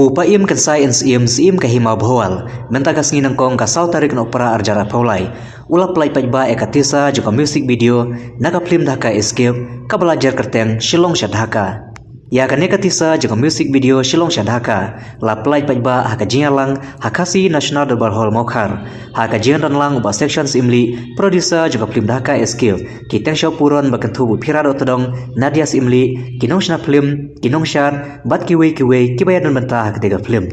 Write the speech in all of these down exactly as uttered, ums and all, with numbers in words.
U Paiem Khynsai N C M, Syiem ka Hima Bhowal, mynta ka sngi nyngkong ka saw tarik Nohprah arhajar arphew lai, u la pynlait paidbah ïa ka teaser jong ka music video na ka film Dhaka Escape kaba la jer kyrteng Shillong sha Dhaka. Ïa kane ka teaser jong ka music video Shillong sha Dhaka la pynlait paidbah ha ka jingïalang ha Khasi National Durbar Hall Mawkhar, ha ka jingdon lang u Bah Section Syiemlieh, producer jong ka film Dhaka Escape, ki Tengshop Puron, Bah Kynthup u Phira Dohtdong, Nadia Syiemlieh, ki nongshna film, ki nongshad bad kiwei kiwei kiba ïadon bynta ha katei ka film.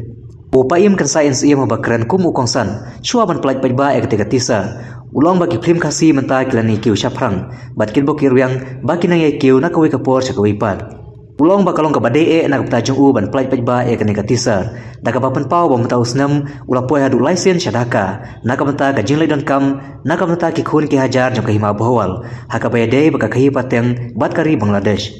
U Paiem Khynsai N C M haba kren kum u kongsan shuwa ban pynlait paidbah ïa katei ka teaser, u la ong ba ki film Khasi mynta ki la nang ïakiew shaphrang bad kitbok kitrwiang ba ki nang ïakiew na kawei ka por sha kawei pat. U la ong ba ka long kaba dei eh na ka bynta jong u ban pynlait paidbah ïa kane ka teaser, da kaba pynpaw ba mynta u snem u la poi haduh lai sien sha Dhaka na ka bynta ka jingleit donkam na ka bynta ki khun ki hajar jong ka Hima Bhowal, ha kaba ïadei bad ka khaïi pateng bad ka ri Bangladesh.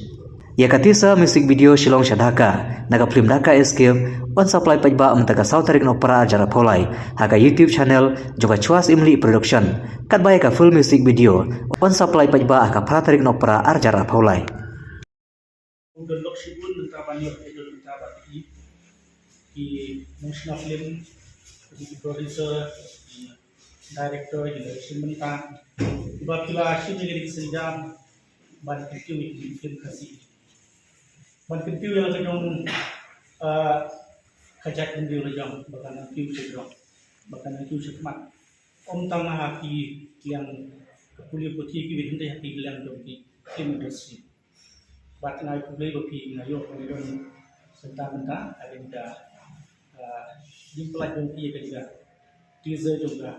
Ïa ka teaser music video Shillong sha Dhaka na ka film Dhaka Escape yn sa pynlait paidbah mynta ka saw tarik Nohprah arhajar arphew lai ha ka YouTube channel jong ka Chwa Syiemlieh Production. Katba ïa ka full music video yn sa pynlait paidbah ha ka phra tarik Nohprah arhajar arphew lai. U don lok shibun mynta ban ïoh, u don mynta ban ïoh ki nongshna film, ki producer, ki director, ki direction mynta, kiba ki la shim ïa kane ka sengjam ban kyntiew ïa ki film Khasi, ban kyntiew ïa la ka jong, ah, ka jaitbynriew la jong ba kan nang kiew sha jrong, ba kan nang kiew sha khmat. Ym tang ha ki liang ka pule puthi kiba hynrei ha ki liang jong ki film industry. Bad nga ai khublei ba phi, nga ïoh ba ngi don synta mynta ha kane ka, ah, jingpynlait jong phi ïa kane ka teaser jong ka,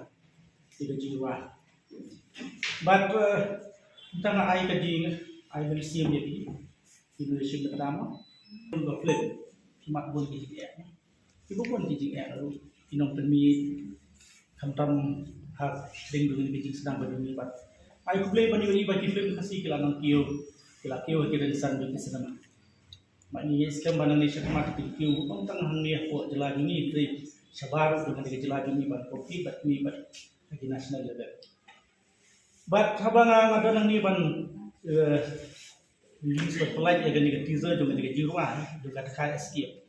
ïa ka jingrwai. Bad, eh, mynta nga ai ka jing, ai ka mynsiem ïa phi, phi nang shim bynta mo. Ka film, ki mat bun ki jingeh. Kiba bun ki jingeh ruh, ki nongpynmih, khamtam ha ding jong kine ki jingsdang ba jong ngi bad. Ai khublei ban ïohi ba ki film Khasi ki la nang kiew, ki la kiew ha ki rynsan jong ki cinema. Bad ngi ngeit skhem ba nangne shakhmat ki kiew ym tang hangne hapoh jylla jong ngi, hynrei shabar ruh jong kane ka jylla jong ngi ban compete bad kine bad ha ki national level. Bad haba nga, nga don nangne ban, eh, release bad pynlait ïa kane ka teaser jong kane ka jingrwai jong ka Dhaka Escape,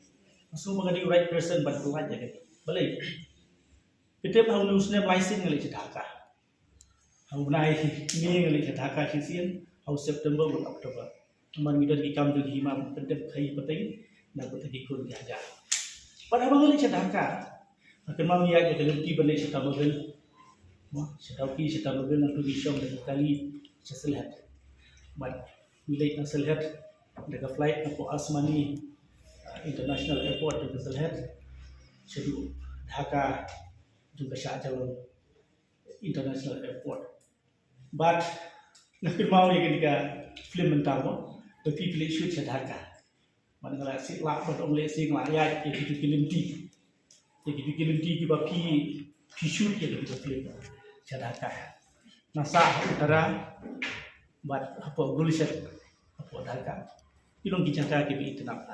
nga sngew ba nga dei u right person ban pynlait ïa kane. Balei? Phi tip, ha une u snem lai sien nga leit sha Dhaka. Ha u bnai May nga leit sha Dhaka shisien, ha u September bad October. Namar ngi don ki kam jong ki hima ban pyndep khaïi pateng na ka bynta ki khun ki hajar. Bad haba nga leit sha Dhaka, nga kynmaw ïa ka lynti ban leit sha Tambabil, mo, sha Dawki, sha Tambabil, nangta ngi shong da ka kali sha Sylhet. Bad ngi leit na Sylhet da ka flight na ka Asmani, uh, International Airport jong ka Sylhet shaduh Dhaka jong ka Shah Jalal International Airport. Bad nga kynmaw ïa kane ka film mynta mo, ba phi, phi leit shoot sha Dhaka. Bad nga la sngewlah, bad ong lehse nga la ïaid ïa kito ki lynti, ïa kito ki lynti kiba phi, phi shoot ïa kito ki film sha Dhaka. Nga sah ha Uttara bad hapoh Gulshan, hapoh Dhaka. Ki long ki jaka kiba itynnad.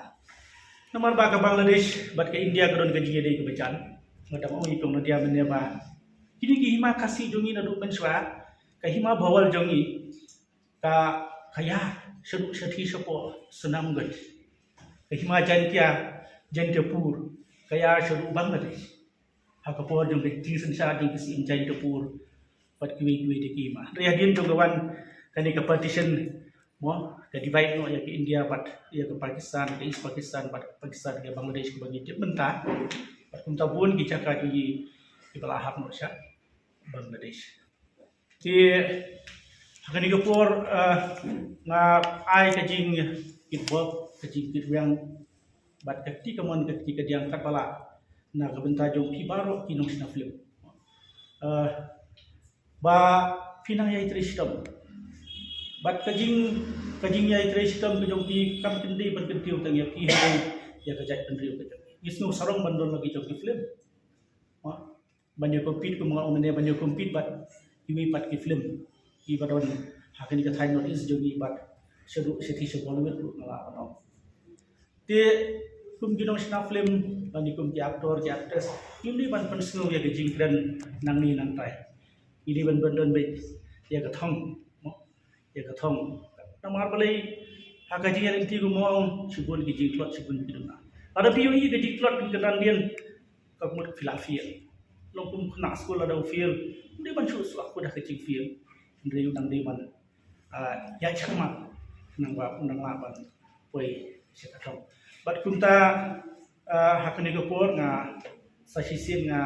Namar ba ka Bangladesh bad ka India ka don ka jingïadei kaba jan. Nga dang ong ïa phi mynne ba kine ki hima Khasi jong ngi naduh mynshuwa, ka Hima Bhowal jong ngi ka, ka ïar shaduh shathie shapoh Sunamganj. Ka Hima Jaintia, Jaintiapur, ka ïar shaduh Bangladesh. Ha ka por jong ka jingsynshar jong ki Syiem Jaintiapur bad kiwei kiwei de ki hima. Hynrei hadien jong ka wan kane ka partition, mo, ka divide noh ïa ka India bad ïa ka Pakistan, ka East Pakistan bad Pakistan, ka Bangladesh, kaba ngi tip mynta. Bad kumta bun ki jaka jong ngi kiba la hap noh sha Bangladesh. Te ha kane ka por, eh, nga ai ka jingkitbok, ka jingkitrwiang bad ka kti kamon, ka kti kadiang katba lah na ka bynta jong phi baroh ki nongshna film, eh, ba phi nang ïai trei shitom. Bad ka jing, ka jingïai trei shitom ka jong phi kam dei ban kyntiew tang ïa phi, hynrei ïa ka jaitbynriew ka jong phi. Ngi sngew sarong ban don la ki jong ki film, ban ïa compete, kum nga ong mynne, ban ïa compete bad kiwei pat ki film kiba don ha kane ka thaiñ North East jong ngi bad shaduh shathie sha Bollywood ruh nga lah ban ong. Te kum ki nongshna film lane kum ki actor, ki actress, ngim dei ban pynsngew ïa ka jingkren nangne nangtai. Ngi dei ban, ban don beit ïa ka thong, mo, ïa ka thong. Namar balei? Ha ka jingïaid lynti, kum nga ong, shibun ki jingtlot, shibun ki duna. Lada phi ïohi ka jingtlot ka jingkyrdan dien, ka mut phi la fail. Long kum khynnah skul lada u fail, u dei ban shu shuh akut ha ka jingfail. Hynrei u dang dei ban, ah, ïaid shakhmat, khnang ba un dang lah ban poi sha ka thong. Bad kumta, ah, ha kane ka por nga sa shisien nga,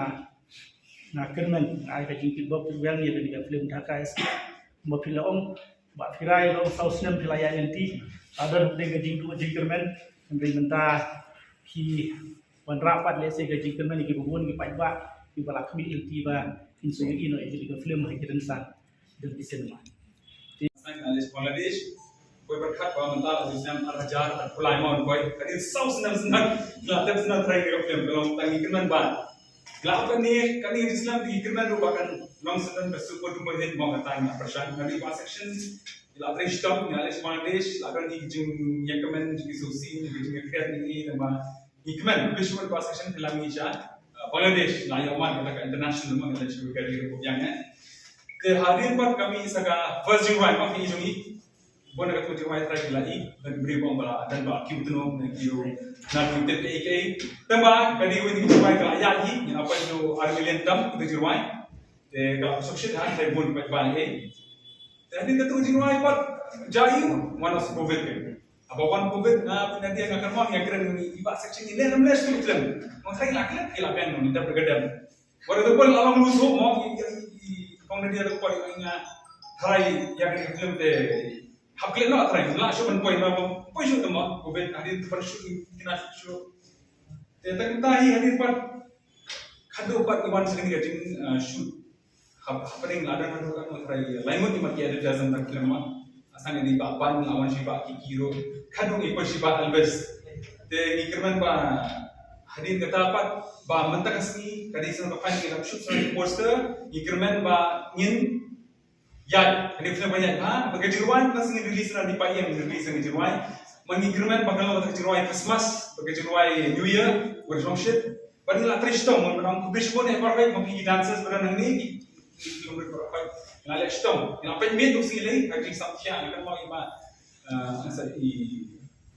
nga kyrmen, nga ai ka jingtip ba phi biang ïa kane ka film Dhaka Escape. Ba phi la ong, ba phi rai la ong saw snem phi la ïaid lynti. Lada dei ka jingduh jingkyrmen, hynrei mynta phi wanrah pat lehse ka jingkyrmen ïa kiba bun ki paidbah kiba la khmih lynti ba kin sa ïohi noh ïa kane ka film ha ki rynsan jong ki cinema. Sang Alice Bangladesh, koi pyrkhat ba mynta la snem ar hajar arphew lai mo koi, ka dei saw snem snem, la dep snem trai ka film ka long tang ngi kyrmen ba. La kane, kane ngi snem ngi kyrmen ruh ba kan long snem ka super duper hit mo ka tang ngi pyrshang. Kane ba section, la trai shitom, ngi Alice Bangladesh, la kan ngi jingïakmen, jingïasosi, jingïakren ngi ba. Ngi kmen, ngi shu ba section phi la ngi sha, uh, Bangladesh, la ïa wan kata ka international mo, la shu ka ri ko biang eh. Te hadien pat kami sa ka first jingrwai mo, ngi jong ngi. Bon ka tu jingrwai trai la i, dan bri bong ba, dan ba kiu tno, dan kiu, na tu tep ke ke. Tamba, ka di wen jingrwai ka la ïa i, ngi na pa ju ar million tam, tu jingrwai. Te ka la suksit ha, trai bon pa ba eh. Te hadien ka tu jingrwai pat, ja i, wan as covid ke. Haba wan covid, nga pynban ïa nga kynmaw ïa kren ngi iba section ngi leh nam leh shu film. Mo trai la klet ïa la ben ngi dap da gadam. Wat da pon la long lu suk mo ngi ngi kong da dia da pon ngi nga trai ïa kren film te. Hap klet no trai la shu ban poi ma poi shu te mo covid hadien te pon shu ngi kina shu. Te ta kita hi hadien pat khadduh pat ngi wan shu ngi ka jing, ah, shoot. Hap-, hapdeng la dang haduh katno trai lai ngut ngi mat ki advertisement tang film ma. Asang ngi ba ban la wan shi ba ki kiro. Khadduh ngi poi shi ba Elvis. Te ngi kyrmen ba hadien kata pat ba mynta ka sngi ka dei snem ka phan ngi la shoot snem poster ngi kyrmen ba ngin ïaid. Ka dei film ba ïaid ba ba ka jingrwai ka sngi release na di pa ïeng release ngi jingrwai. Man ngi kyrmen ba ka long ka jingrwai Christmas ba ka jingrwai New Year. Wer jong shit. Ba ngi la trei shitom, ba nang kubis bun eh, ba roi, ba phi dancers, ba nang ni, ki, ki, ki, ki, ba roi. Ngi la leh shitom, ngi la pynmih tu si lei, ka jingsamkhia, ngi kan mau i ba, eh, sa i,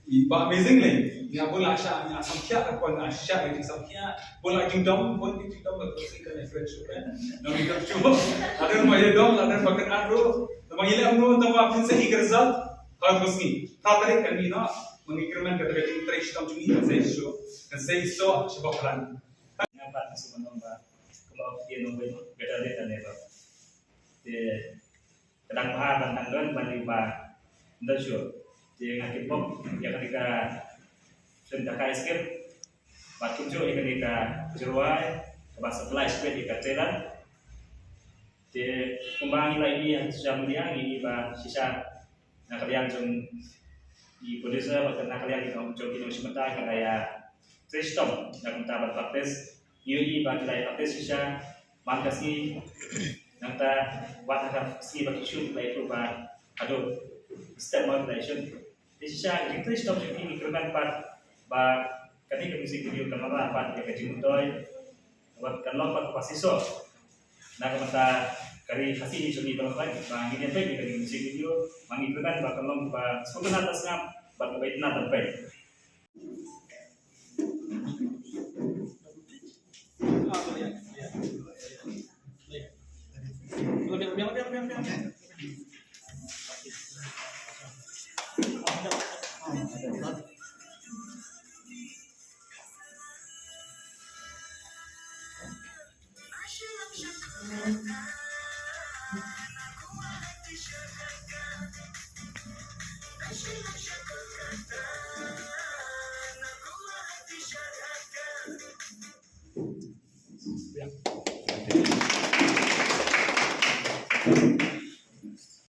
i ba amazing lei. Ngi la bun la sha, ngi la samkhia, ka pon la sha, ka jingsamkhia, bun la jingdom, bun ki jingdom, ba tu si ka lei fresh, kan. Nang ni ka chu, ada ma ïa dom, ada ma kan adu, ba ngi leh amnu, tang ba phin sa i ka result, ka tu si. Ta tarik kan ni no, ma ngi kyrmen ka ta ka jingtrei shitom jong ngi, kan sa i shuh, kan sa i shuh, shuh ba plan. Nga pat nga shu ban ong ba kumba ong Kti Nongwei mo, better late than never. Te ka dang bha ban tang don ban ïoh ba ym don shuh. Te nga kyrpad ïa kane ka film Dhaka Escape bad kumjuh ïa kane ka jingrwai kaba supply shuh ïa ka trailer. Te kumba ngi la ïohi ha social media ngi ïohi ba shisha na ka liang jong i producer bad na ka liang jong jong ki nongshim bynta ka la ïa trei shitom na ka bynta ban practice. Ngi ïohi ba ki la ïa practice shisha man ka sngi, nangta wat ha ka sngi ba ki shoot ki la ïathuh ba haduh step ma ki la ïa shoot. Te shisha ka jingtrei shitom jong ki ngi kyrmen pat ba kane ka music video kan wanrah pat ïa ka jingmyntoi. Wat kan long pat kaba shisha na ka bynta ka ri Khasi jong ngi baroh, ba ngin ïa peit ïa ka music video, ba ngi kyrmen ba kan long kaba sngewtynnat da sngap bad kaba itynnat da peit.